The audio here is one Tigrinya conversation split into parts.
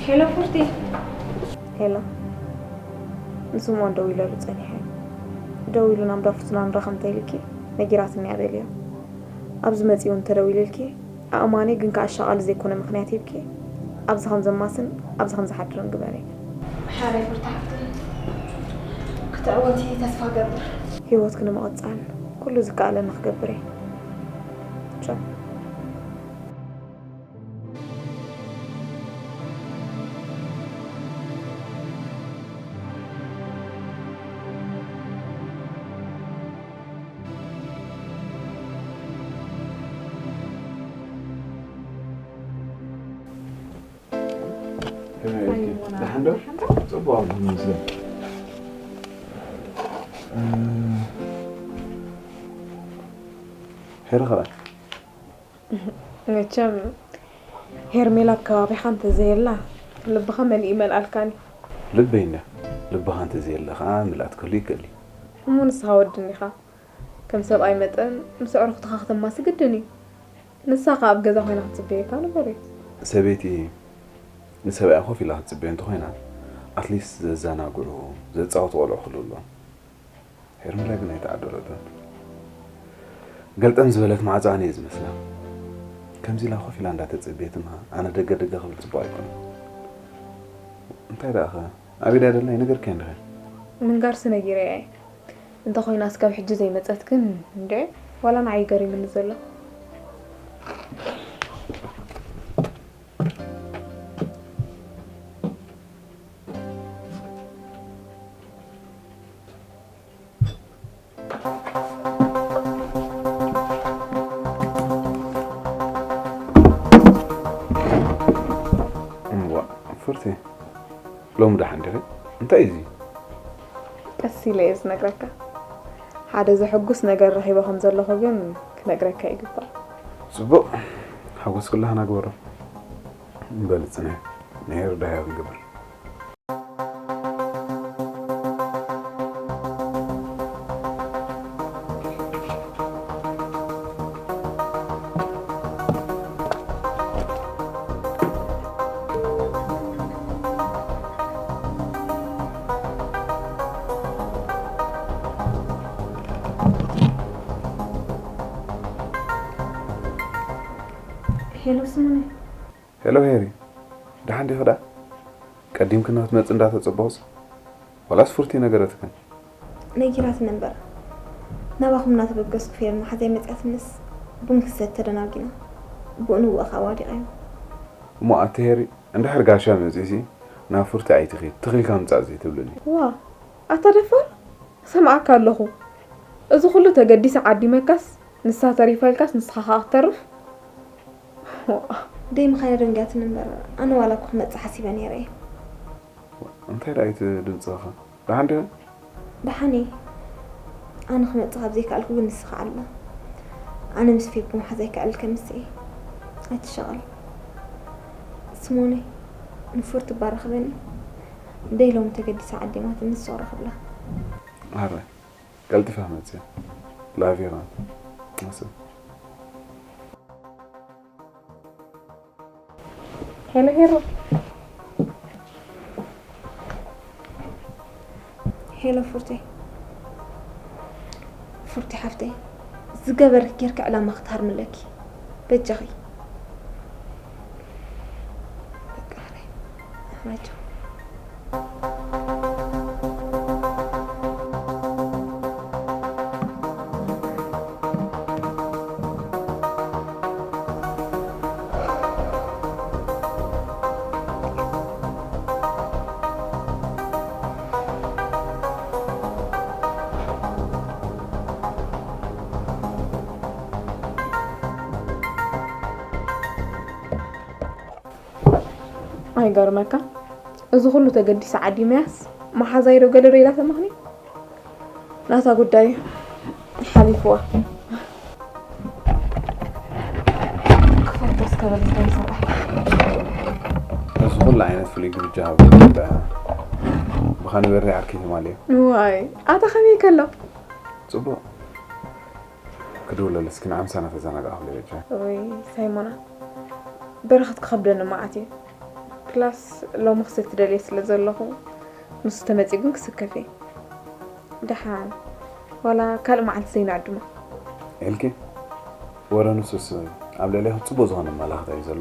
ሄሎ ፍርቲ። ሄሎ፣ ንስምኦን ደዊለሉ ጸኒሐ። ደዊሉ ናብ ዳፉትና ንራኸብ እንተ ኢልኪ ነጊራትኒ እያ በልዮ። ኣብዚ መጺኡ እንተደዊልልኪ ኣእማኒ፣ ግን ከኣ ኣሻቓሊ ዘይኮነ ምኽንያት ሂብኪ ኣብዚ ከም ዘማስን ኣብዚ ከም ዝሓድርን ግበሪ። ሓራይ ፍርቲ ሓፍተይ፣ ክትዕወቲ ተስፋ ገብር። ህይወትኪ ንምቕጻል ኩሉ ዝከኣለኒ ክገብር እየ። ቻው። ከመይ ኢልኪ? ደሓን ዶ? ጽቡቕ ኣለኹ ይመስገን። እ፣ ሄሪ ኸኣ? መቸም ሄርሜላ ኣብ ከባቢኻ እንተዘየላ ልብኻ መሊኡ ይመልኣልካኒ። ልበይ እንድያ፣ ልብኻ እንተዘየለ ኸኣ ምልኣት ክህሉ ይክእል እዩ። እሞ ንስኻ ወዲ እንዲኻ፣ ከም ሰብኣይ መጠን ምስ ኣዕሩኽትኻ ክተማሲ ግድን እዩ። ንሳ ኸኣ ኣብ ገዛ ኮይና ክትጽበየካ ንበሪ። ሰበይቲ ንሰብኣያ ኮፍ ኢላ ክትጽበዮ እንተኾይና፣ ኣትሊስት ዘዘናግዑ፣ ዘጻወቱ ቆልዑ ክህልዉ ኣለዎም። ሄርሜላ ግን ኣይተዓደረቶን። ገልጠም ዝበለት ማዕጾ ኣነ እየ ዝመስላ። ከምዚ ኢላ ኮፍ ኢላ እንዳተጸበየትና ኣነ ደገ ደገ ክብል ጽቡቕ ኣይኮነን። እንታይ ደኣ ኸ ኣበይ ደኣ ደላ ኣይነገርካያን ዲኺ? ምንጋርሲ ነጊረያ እየ። እንተኾይናስ ካብ ሕጂ ዘይመጸት ግን እንዴ ዋላ ንዓይ ገሪሙኒ ዘሎ። እምቧእ፣ ፍርቲ፣ ሎሚ ደሓን ዲኺ? እንታይ እዩ እዚ? ቀስ ኢለ እየ ዝነግረካ። ሓደ ዘሐጉስ ነገር ረኺበ ከም ዘለኹ ግን ክነግረካ ይግባእ። ጽቡቕ፣ ሓጎስ ኩላህና ግበሮ። በል ጽንሒ፣ ንሄሩ ዳህያ ክንገብር። ሄሎ ስሙነ። ሄሎ ሄሪ፣ ደሓን ዲኺ ደኣ? ቀዲምክኒ ክትመጺ እንዳተጸበኹስ፣ ዋላስ ፉርቲ ነገረትክን? ነጊራትኒ እምበር፣ ናባኹም እናተበገስኩ ፌርማ ሓዛይ መጺኣትንስ ቡን ክሰቲ ተደናጒና፣ ብኡ ንብኡ ከኣ ዋዲቐዮ። እሞ ኣቲ ሄሪ፣ እንድሕር ጋሻ መጺኡሲ ናብ ፉርቲ ኣይትኺድ፣ ትኽ ኢልካ ምጻእ ዘይትብልኒ። ዋእ፣ ኣታ ደፋር፣ እሰምዓካ ኣለኹ። እዚ ኩሉ ተገዲሰ ዓዲመካስ፣ ንሳ ተሪፋ ኢልካስ ንስኻ ከኣ ክትተርፍ? ደይ ምኻና ደንጊያትኒ እምበር፣ ኣነ ዋላ እኮ ክመጽእ ሓሲበ ነይረ እየ። እንታይ ደኣ እዩ እቲ ድምጽኻ? ደሓን ዲኺ? ደሓን እየ። ኣነ ክመጽእ ካብ ዘይከኣልኩ ግን ንስኻ ኣላ። ኣነ ምስ ፌቡ ምሓዝ ኣይከኣልከ ምስ እየ። ኣይትሻቐል። ስሞነይ፣ ንፉር ትባረኽበኒ። ደይ ሎሚ ተገዲሳ ዓዲማትኒ ንሱ ክረኽብላ። ኣረ፣ ቀልጢፋ መጽእ። ላቪራ። መጽእ። ሄሎ ሄሮ። ሄሎ ፉርቴ። ፉርቲ ሓፍተይ፣ ዝገበርክ ጌርካ ዕላማ ክትሃርምለኪ። በጃኺ። በቃ፣ ራይት። ኣይገርመካ፣ እዚ ኩሉ ተገዲሳ ዓዲመያስ መሓዛይ ዶ ገለ ዶ ኢላ ተመኽኒ? ናታ ጉዳይ ሓሊፍዋ። ክፈቶ እስከ በል እንታይ ይሰርሕ? እዚ ኩሉ ዓይነት ፍሉይ ግብጃ ሃብ ብኻኒ በሪ ዓርኪ ትማልዮ። ዋይ፣ ኣታ ከመይ ከሎ? ጽቡቕ። ክድውለሉ እስኪ ንዓምሳና ተዘናጋዕ ክብለ በጃ። ወይ ሳይሞና፣ በረኸት ክኸብደኒ መዓት እዩ። ክላስ ሎሚ ክሰቲ ደልየ ስለ ዘለኹ፣ ንሱ ተመጺኡ ግን ክስከፍ እየ። ደሓን፣ ዋላ ካልእ መዓልቲ ዘይንዕድሞ። ኤልኬ፣ ወረ ንሱስ ኣብ ልዕሌኺ ጽቡቕ ዝኾነ ኣመላኽታ እዩ ዘሎ።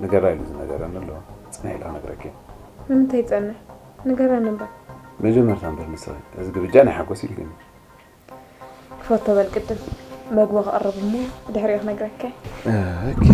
ንገራ ኢሉ ዝነገረኒ ኣሎ። ጽንሕ ኢለ ክነግረኪ እየ። ንምንታይ ይጸንሕ? ንገረኒ እምበር። መጀመርታ እምበር ንስኺ፣ እዚ ግብጃ ናይ ሓጎስ ኢልክኒ። ክፈቶ በል ቅድም። መግቢ ክቕርብ እሞ ድሕሪኡ ክነግረካ እየ። ኦኬ።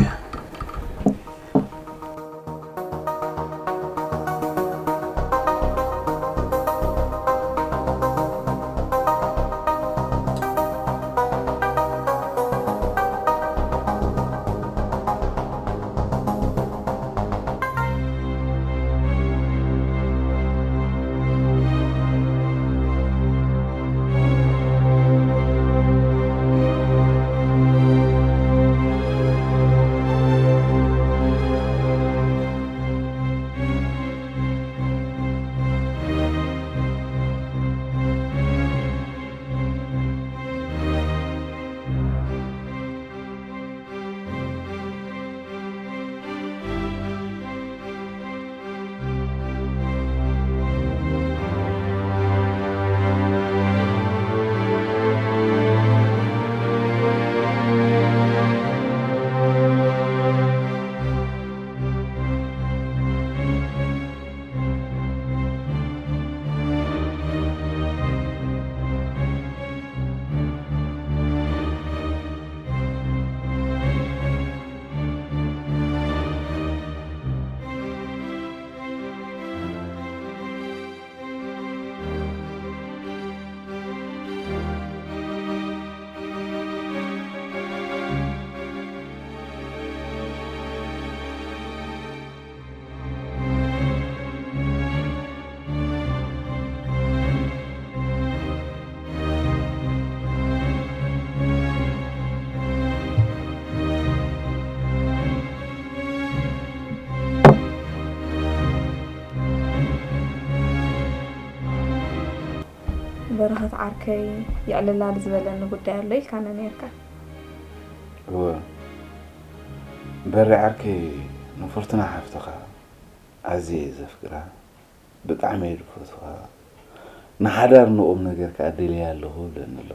በረኸት ዓርከይ፣ የዕልላል ዝበለኒ ጉዳይ ኣሎ ኢልካኒ ነይርካ። እወ፣ በሪ ዓርከይ፣ ንፍርቱና ሓፍትኻ ኣዝየ እየ ዘፍቅራ። ብጣዕሚ እየ ዝፈትዋ። ንሓዳር ንቑም ነገር ከኣ ደልየ ኣለኹ እብለኒ ኣሎ።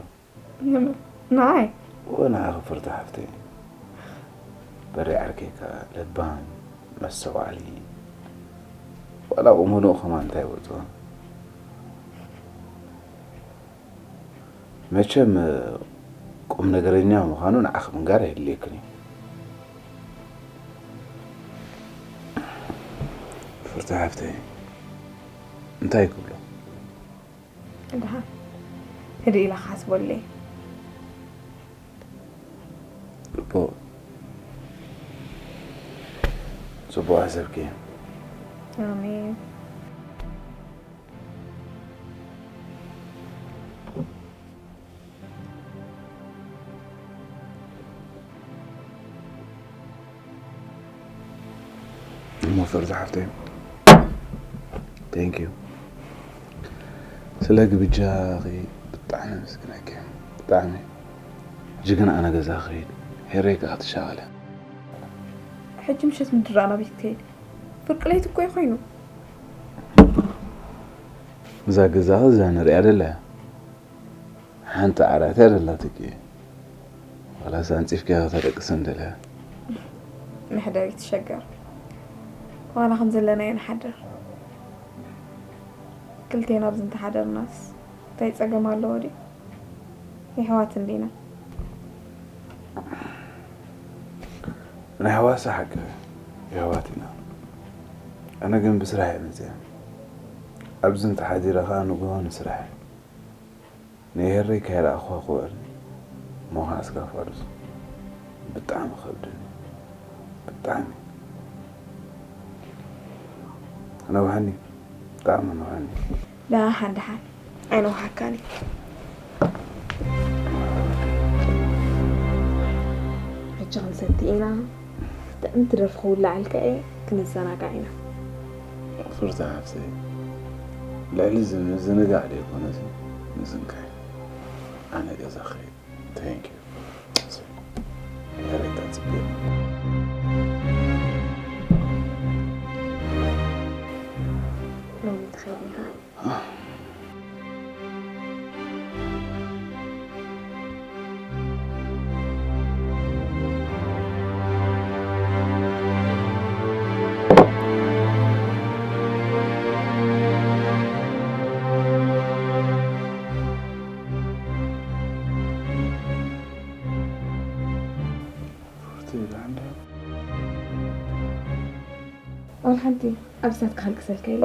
የምር? ንዓይ? እወ፣ ንዓኺ ክፍርቲ ሓፍተይ። በሪ ዓርከይ ከኣ ለባም፣ መስተውዓሊ፣ ዋላ ቁም ህዱእ ከማን እንታይ ይወጽኦ? መቸም ቁም ነገረኛ ምዃኑ ንዓኺ ምንጋር ኣየድልየክን እዩ። ፍርቲ ሓፍተይ፣ እንታይ ክብሎ? ደሓን ህድእ ኢላ ክሓስበሉ እየ። ጽቡቕ፣ ጽቡቕ ሓሰብኪ። ኣሜን። እሞ ፍርዚ ሓፍተይ፣ thank you ስለ ግብጃኺ ብጣዕሚ ኣመስግነኪ። ብጣዕሚ። ሕጂ ግን ኣነ ገዛ ክኸይድ፣ ሄረይ ከኣ ትሻቐለ። ሕጂ ምሸት ምድራና ቤት ክትከይድ? ፍርቂ ለይቲ እኮ እዩ ኮይኑ። እዛ ገዛኺ እዛ ንሪኣ ደላ ሓንቲ ዓራት እያ ደላትኪ። ዋላስ ኣንጺፍኪ ከተደቅሲ እንደልያ? መሕደሪ ትሸገር። ዋላ ከም ዘለናዮ ንሓድር። ክልቴና ኣብዚ እንተሓደርናስ እንታይ ጸገም ኣለዎ ድዩ? የሕዋት እንዲና። ናይ ሕዋሳ ሓቂ የሕዋት ኢና። ኣነ ግን ብስራሕ እየ መጽአ። ኣብዚ እንተሓዲረ ኸኣ ንግሆ ንስራሕ እየ። ንኤረይ ከይረኣኹዋ ክውዕል እሞ ኸዓ ስጋብ ፋዱስ ብጣዕሚ ከብድኒ። ብጣዕሚ። ኣነውሓኒ። ብጣዕሚ ኣነውሓኒ። ደሓን ደሓን። ኣይነውሓካን እዩ። ሕጂ ክንሰቲ ኢና። ጥዕምቲ ደርፊ ክውላዓልካ እየ። ክንዘናጋዕ ኢና። ፍርታ ሓፍተይ፣ ልዕሊ እዚ ምዝንጋዕ ደይኮነሲ ምዝንጋዕ። ኣነ ገዛ ክኸይድ። Thank you። የረዳ ጽቤ። ኢኻ። ወላ ሓንቲ ኣብሳት ክሓልቅሰልካ ኢለ።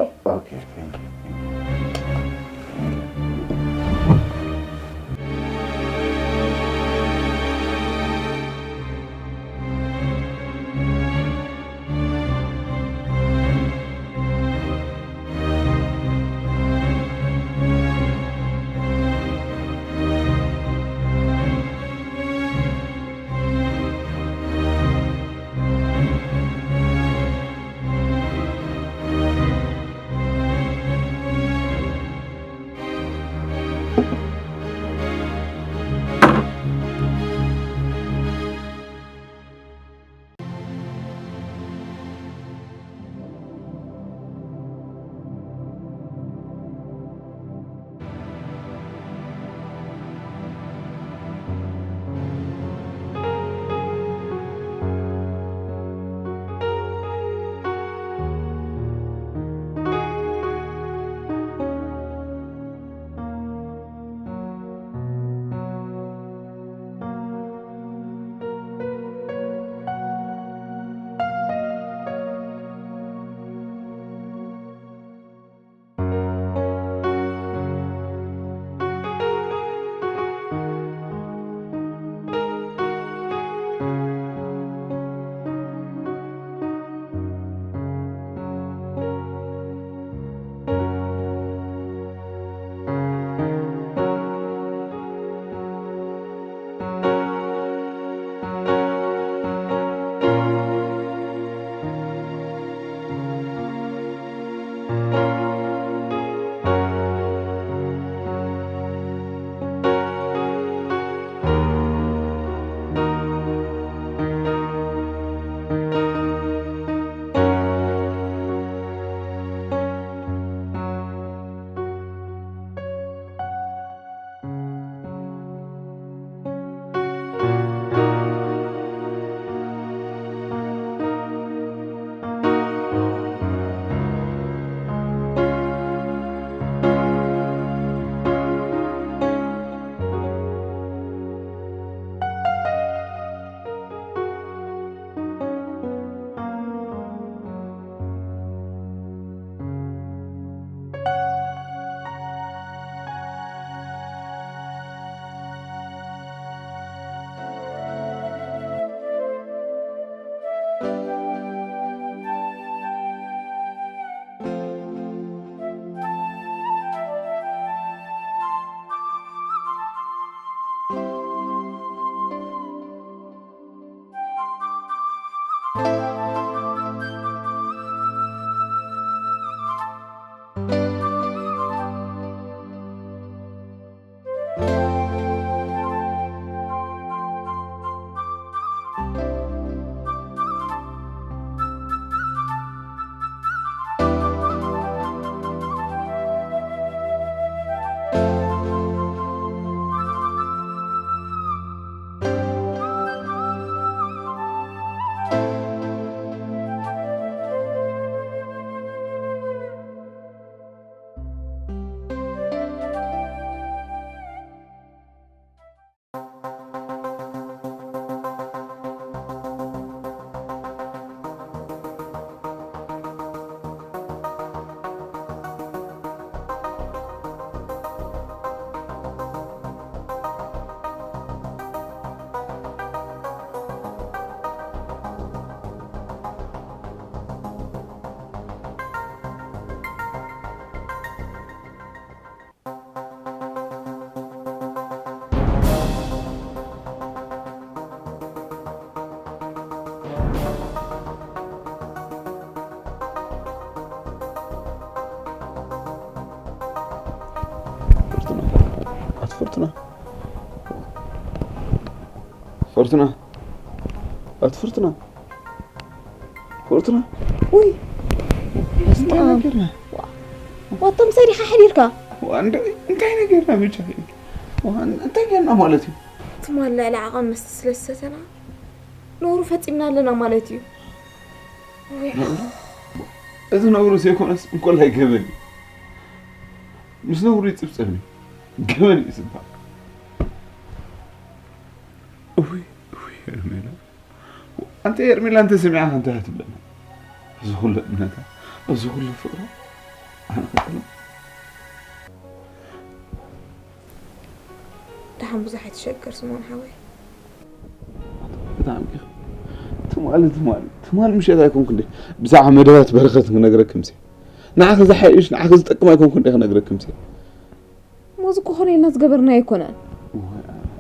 ፍርቱና፣ ኣቲ ፍርቱና፣ ፍርቱና፣ ኣቲ ፍርቱና፣ ፍርቱና። ውይ፣ እንታይ በስመ ኣብ። ነገር ነው? ዋ። ወቶም ሰሪኻ ሓዲርካ። ዋን እንታይ ነገርና ብቻ እዩ? ዋን እንታይ ገና ማለት እዩ? ትማል ልዕሊ ዓቐን መስተ ስለ ዝሰተና ነውሩ ፈጺምና ኣለና ማለት እዩ። ወይ እዚ ነውሩ ዘይኮነስ እንኮላይ ገበን እዩ። ምስ ነውሩ ይጽብጸብ እዩ። ገበን እዩ ዝበሃል። እውይ እውይ ሄርሜላ ኣንተ ሄርሜላ እንተ ሰሚዕኻ እንታይ ትብለና? እዚ ኩሉ እምነታ፣ እዚ ኩሉ ፍቕራ ኣነ ክጥሎ። ደሓን ብዙሕ ኣይትሸገር ስምኦን ሓወይ። ብጣዕሚ ኢኻ ትማሊ ትማሊ ትማሊ ምሸት ኣይኮንኩ እንዴ ብዛዕባ መደባት በረኸት ክነግረክምሲ ንዓኺ ዝሓይሽ ንዓኺ ዝጠቅም ኣይኮንኩ እንዴ ክነግረክምሲ እሞ እዚ እኮ ኾነ ኢልና ዝገበርናዮ ኣይኮነን።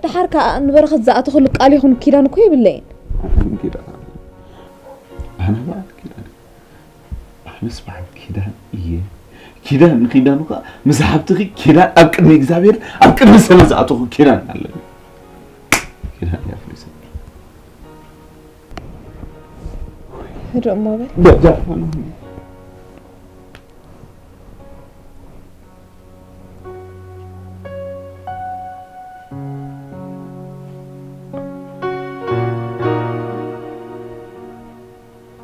ደሓር ከኣ ንበረኸት ዝኣተኹሉ ቃል ይኹን ኪዳን እኮ የብለይን። ኣነ ኪዳን ኣነ በዓል ኪዳን ኣነስ በዓል ኪዳን እየ። ኪዳን ንኪዳኑ ከኣ ምስ ሓብትኺ ኪዳን ኣብ ቅድሚ እግዚኣብሔር ኣብ ቅድሚ ሰበ ዝኣተኹ ኪዳን ኣለኒ። ኪዳን እየ ኣፍሪሰ። ህድእ እሞ በል። በጃ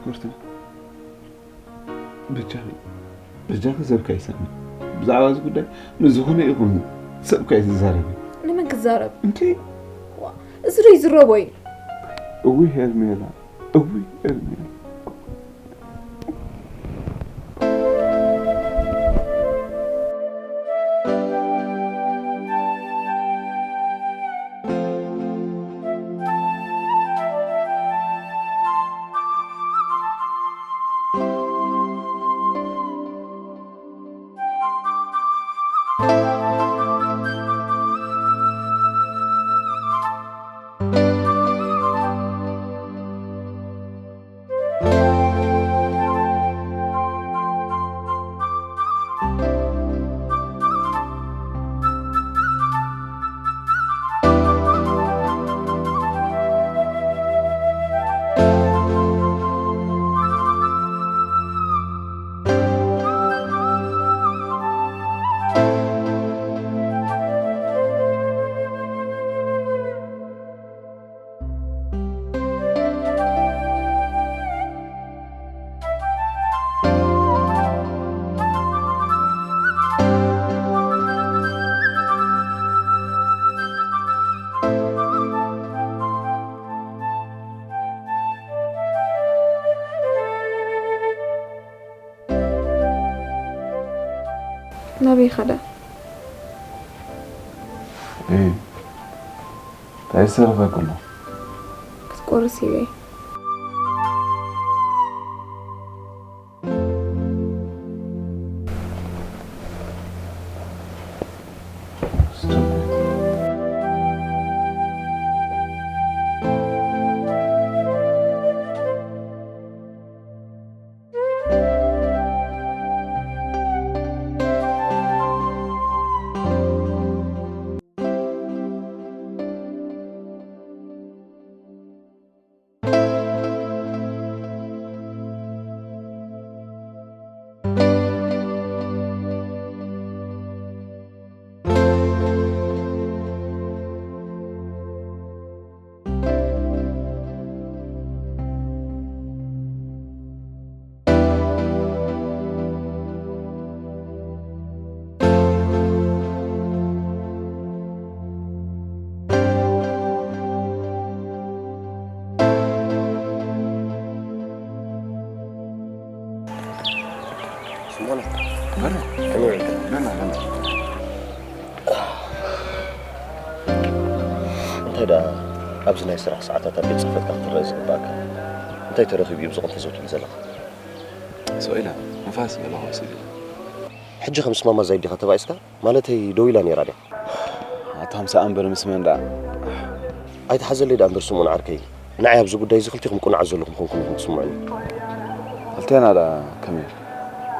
ኮርተ በጃኺ በጃኺ ሰብካ ይሰሚ ብዛዕባ እዚ ጉዳይ ምስ ዝኾነ ይኹን ሰብካ ይዛረብ ንመን ክዛረብ እንተ እዚ ዶ ይዝረቦ እዩ እዊ ሄርሜላ እዊ ሄርሜላ ናበይ ኸዳ? እንታይ ዝሰርፈ ከሎ ክትቆርስ ኢለ እንታይ ደኣ ኣብዚ ናይ ስራሕ ሰዓታት ኣብ ቤት ጽሕፈትካ ክትረአ ዝግባእካ እንታይ ተረኺቡ እዩ ብዝቕንተ ዘው ትብል ዘለኻ? ሰው ኢላ ንፋስ በላ ወሲድ ሕጂ ከም ስማማ ዛይድ ዲኻ ተባኢስካ? ማለተይ ደው ኢላ ነይራ ድያ? ኣታ ምሳኣ እምበር ምስ መን ደኣ? ኣይትሓዘለይ ደኣ እምበር ስምኦን ዓርከይ፣ ንዓይ ኣብዚ ጉዳይ እዚ ክልቲኹም ቅኑዓት ዘለኹም ኮንኩም ኢኹም ትስምዑኒ። ክልቴና ደኣ ከመይ?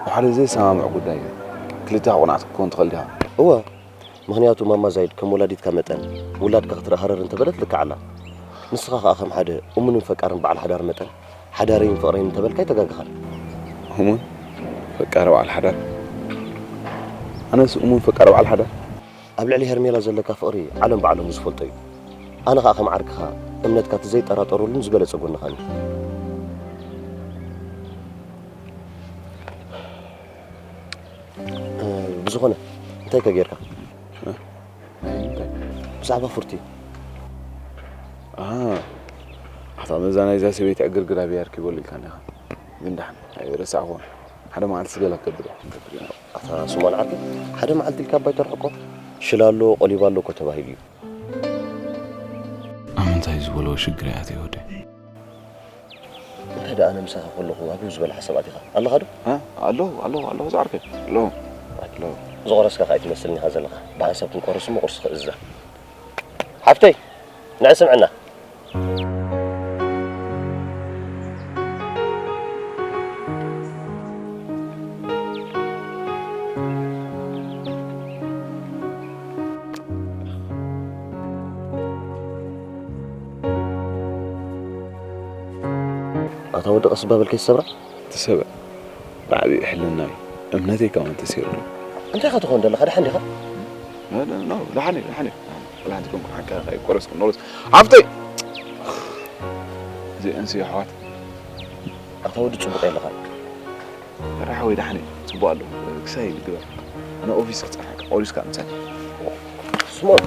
ኣብ ሓደ ዘይሰማምዕ ጉዳይ ክልቴኻ ቅኑዓት ክትከውን ትኽእል ዲኻ? እወ፣ ምኽንያቱ ማማ ዛይድ ከም ወላዲትካ መጠን ውላድካ ክትርኢ ሃረር እንተበለት ልክዕ ኣላ። ንስኻ ከኣ ከም ሓደ እሙንን ፈቃርን በዓል ሓዳር መጠን ሓዳረይን ፍቕረይን እንተበልካ ኣይተጋገኻን። እሙን ፈቃሪ በዓል ሓዳር ኣነስ እሙን ፈቃር በዓል ሓዳር። ኣብ ልዕሊ ሄርሜላ ዘለካ ፍቕሪ ዓለም ብዓለሙ ዝፈልጦ እዩ። ኣነ ኸኣ ከም ዓርክኻ እምነትካ እቲ ዘይጠራጠረሉን ዝበለጸ ጎንኻን እዩ። እ፣ ብዝኾነ፣ እንታይ ከ ጌርካ? እ? ናይ እንታይ? ብዛዕባ ፉርቲ። ኣሃ። ኣታ መዛ ናይዛ ሰበይቲ ዕግርግር ኣብያ ኣርኪበሉ ኢልካኒ ኢኻ። ግን ደሓን፣ ኣይረሳዕኹዎን። ሓደ መዓልቲ ስገላ ክገብር እየ። ኣታ ስምኦን ዓርከይ፣ ሓደ መዓልቲ ኢልካ ኣባይ ተርሕቆ፣ ሽላ ኣሎ፣ ቆሊባ ኣሎ እኮ ተባሂሉ እዩ። ኣብ ምንታይ ዝበሎ ሽግር እያ ኣትየ ወደይ? እንታይ ደኣ ኣነ ምሳኻ ከለኹ ኣብኡ ዝበልሓ ሰባት ኢኻ። ኣለኻ ዶ? እ? ኣለኹ፣ ኣለኹ፣ ኣለኹ ዝዓርከይ። ኣለኹ። ኣለኹ። ዝቖረስካ ከኣ ኣይትመስልን ኢኻ ዘለኻ። ብሓንሳብ ክንቆርስ እሞ ቁርሲ ክእዝዛ። ሓፍተይ፣ ንዒ ስምዕና። ኣታ ወዲ ቀስ እባ በል ከይትሰብራ። ትሰብር። ብዓቢኡ ሕልናይ እምነተይ ከማን ተሰይሩ። እንታይ ኢኻ ትኾን ዘለኻ? ደሓን ዲኻ? ኖ፣ ኖ፣ ኖ፣ ደሓን እየ፣ ደሓን እየ። ደሓን እየ። ደሓን ትኮን ሓንካ ከይቆረስኩ ኖርስ። ሃብተይ! እዚአን ስዮ ኣሕዋት። ኣታ ወዲ ጽቡቕ የለኻን። ራሓ ወይ ደሓን እየ። ጽቡቕ ኣሎ። ክሳይ ልግበር። ኣነ ኦፊስ ክጸንሓካ። ቆሪስካ ምሳሌ። ስሞን።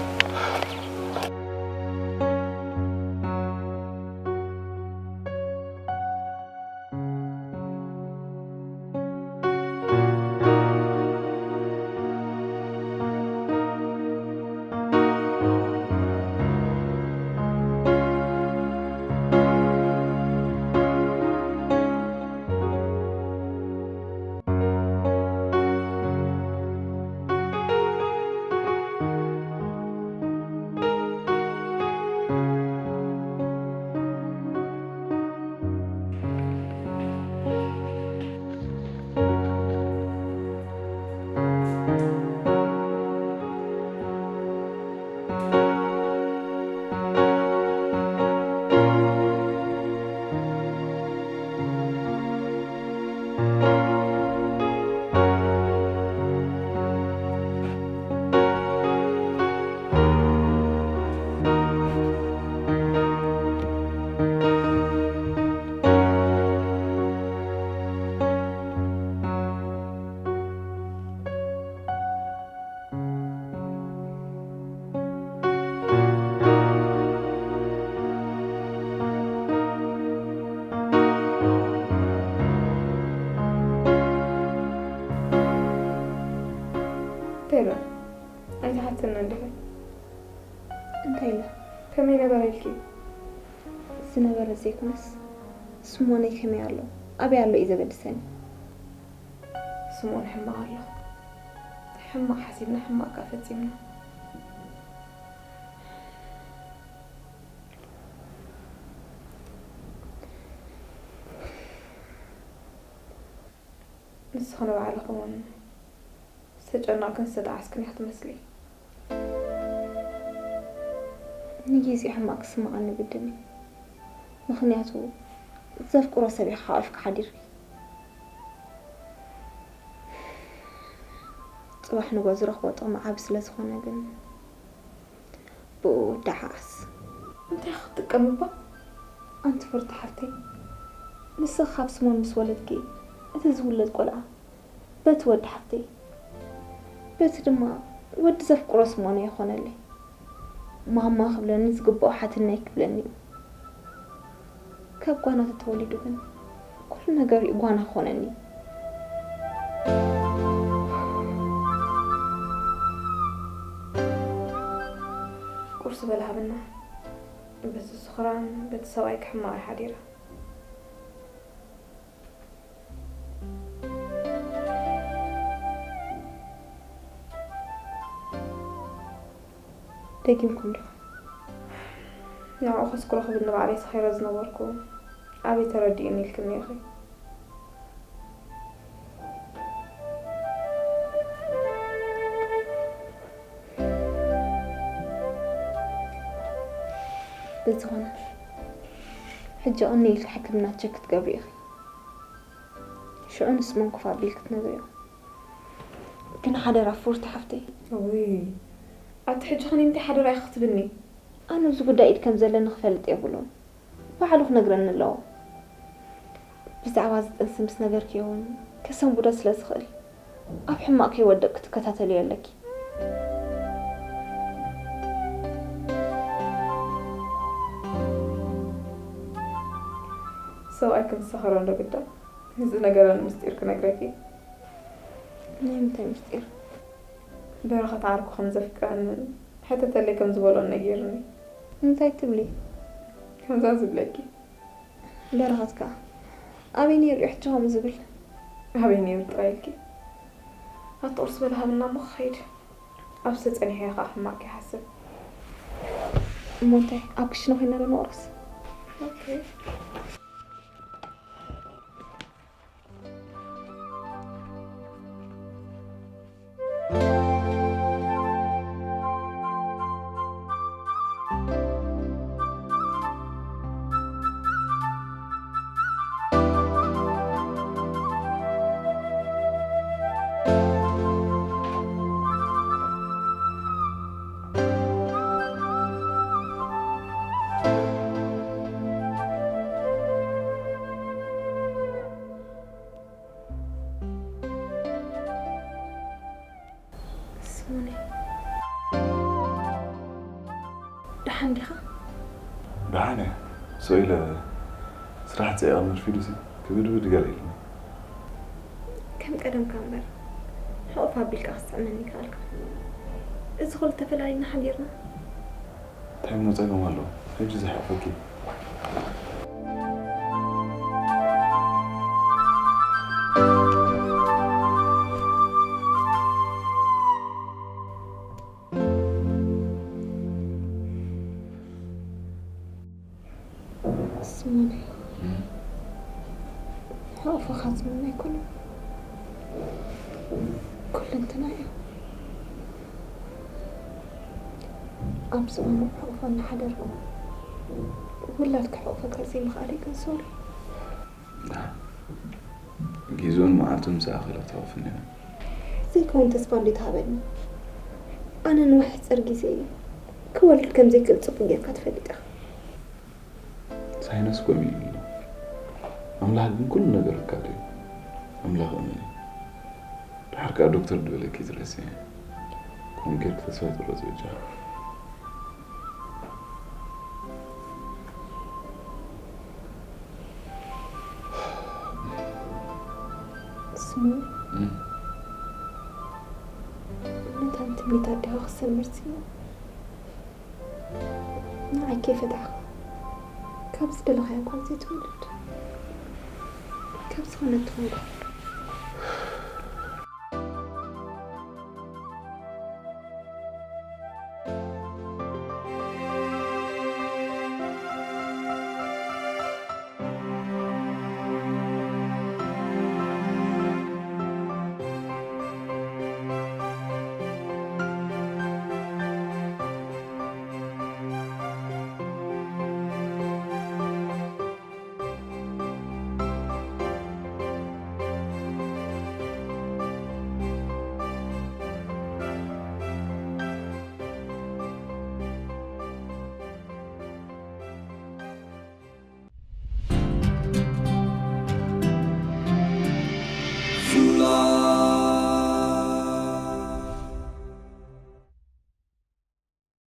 እንታይ ኢላ? ኣይትሓትኒ እንዲኺ። እንታይ ኢላ? ከመይ ነበረ ኢልኪ? ዝነበረ ዘይኮነስ፣ ስሞነይ ከመይ ኣሎ? ኣበይ ኣሎ እዩ ዘገድሰኒ። ስምኦን ሕማቕ ኣሎ። ሕማቕ ሓሲብና፣ ሕማቕ ከኣ ፈጺምና። ንስኺ ንባዕልኺ እውን ዝተጨነቕክን ዝተጣዓስክን ኢኺ ትመስሊ። ንግዜ ሕማቕ ክስምዓኒ ግድን እዩ። ምኽንያቱ ዘፍቅሮ ሰብ ኢኻ ሓቒፍካ ሓዲርኪ። ጽባሕ ንግሆ ዝረኽቦ ጥቕሚ ዓቢ ስለ ዝኾነ ግን ብኡ ደዓስ። እንታይ ክትጥቀም እባ? ኣንቲ ፍርቲ ሓፍተይ፣ ንስኺ ካብ ስሞን ምስ ወለድኪ፣ እቲ ዝውለድ ቆልዓ በቲ ወዲ ሓፍተይ፣ በቲ ድማ ወዲ ዘፍቅሮ ስሞን ኣይኾነለይ። ማማ ክብለኒ ዝግብኦ ሓትነይ ክብለኒ እዩ። ካብ ጓና ተተወሊዱ ግን ኩሉ ነገር እዩ ጓና ክኾነኒ። ቁርሲ በል ሃብና። በቲ ስኽራን በቲ ሰብኣይ ክሕማቕ እየ ሓዲረ። ደጊምኩም ዲኹም? ንዕኡ ከስክሮ ክብል ንባዕለይ ሰኺረ ዝነበርኩ ኣበይ ተረዲኡኒ ኢልክኒ ኢኺ? ብዝኾነ፣ ሕጂ ቅንይ ኢልኪ ሕክምና ቸክ ክትገብሪ ኢኺ። ሽዑ ንስሞን ኮፍ ኣቢልኪ ክትነግርዮ። ግን ሓደራ ፉርቲ ሓፍተይ። ውይ ኣቲ ሕጂ ኸነ እንታይ ሓደራ ኢኺ ክትብኒ? ኣነ ኣብዚ ጉዳይ ኢድ ከም ዘለኒ ክፈልጥ የብሉን። ባዕሉ ክነግረኒ ኣለዎ። ብዛዕባ እዚ ጥንሲ ምስ ነገርክዮ እውን ከሰንብዶ ስለ ዝኽእል ኣብ ሕማቕ ከይወድቕ ክትከታተልዮ ኣለኪ። ሰብኣይ ክንሰኸሮ እንዶ ግዳ። እዚ ነገር ኣነ ምስጢር ክነግረኪ። ናይ ምንታይ ምስጢር? በረኸት ዓርኩ ከም ዘፍቅረንን ሕተተለይ ከም ዝበሎን ነጊርኒ። እንታይ ትብሊ? ከምዛ ዝብለኪ። በረኸት ከኣ ኣበይ ነይሩ እዩ ሕጂ ከምኡ ዝብል? ኣበይ ነይሩ ጥራይ ኢልኪ? ኣቲ ቁርሲ በል ሃብና እሞ ክኸይድ። ኣብ ዝተጸንሐዮ ከኣ ሕማቕ ከይሓስብ። እሞ እንታይ ኣብ ክሽነ ኮይና ዶ ንቑረስ? ኦኬ። ስሙነይ፣ ደሓን ዲኻ? ደሓን እየ። ስቕ ኢለ ስራሕ ጸይቐ መርፊዱሲ ክብድብድ ገለ ኢሉኒ። ከም ቀደምካ እምበር፣ ሕቑፍ ኣቢልካ ክትስዕመኒ ከኣልካ። እዚ ኹሉ ተፈላሊና ሓዲርና። እንታይ እሞ ጸገም ኣለዎ? ሕጂ ዝሕቕፈኪ። ስሙነይ፣ እም። ሕቑፍኻ ዝምነ ኣይኮነን። ኩለንትና እዩ። ኣብዚ እዋን ሕቑፋ እናሓደርኩ ውላድ ክሕቑፈካ ዘይምኽኣለይ ግን ሶሪ። ግዜኡን መዓልቱን ምስ ኣኸለ ክተውፍኒ እየ። ዘይከውን ተስፋ እንድዩ ትሃበኒ። ኣነ ንውሕጽር ግዜ እዩ። ክወልድ ከም ዘይክእል ጽቡቕ ጌርካ ትፈልጥ ኢኻ። ሳይነስ ከምኡ እዩ። ኣምላኽ ግን ኩሉ ነገር ርካብ እዩ። ኣምላኽ እመኒ። ድሓር ከኣ ዶክተር ዝበለኪ ትረስዒ። ከምኡ ጌርኪ ተስፋ ኣይትቑረጺ በጃኺ። ስሙ፣ እም። ነታ ትምኒት ኣዴኻ ክሰምር ስኢነ። ንዓይ ከይፈታሕኻ ካብ ዝደለኻዮ ጓል ዘይትወልድ፣ ካብ ዝኾነት ትኹን ጓል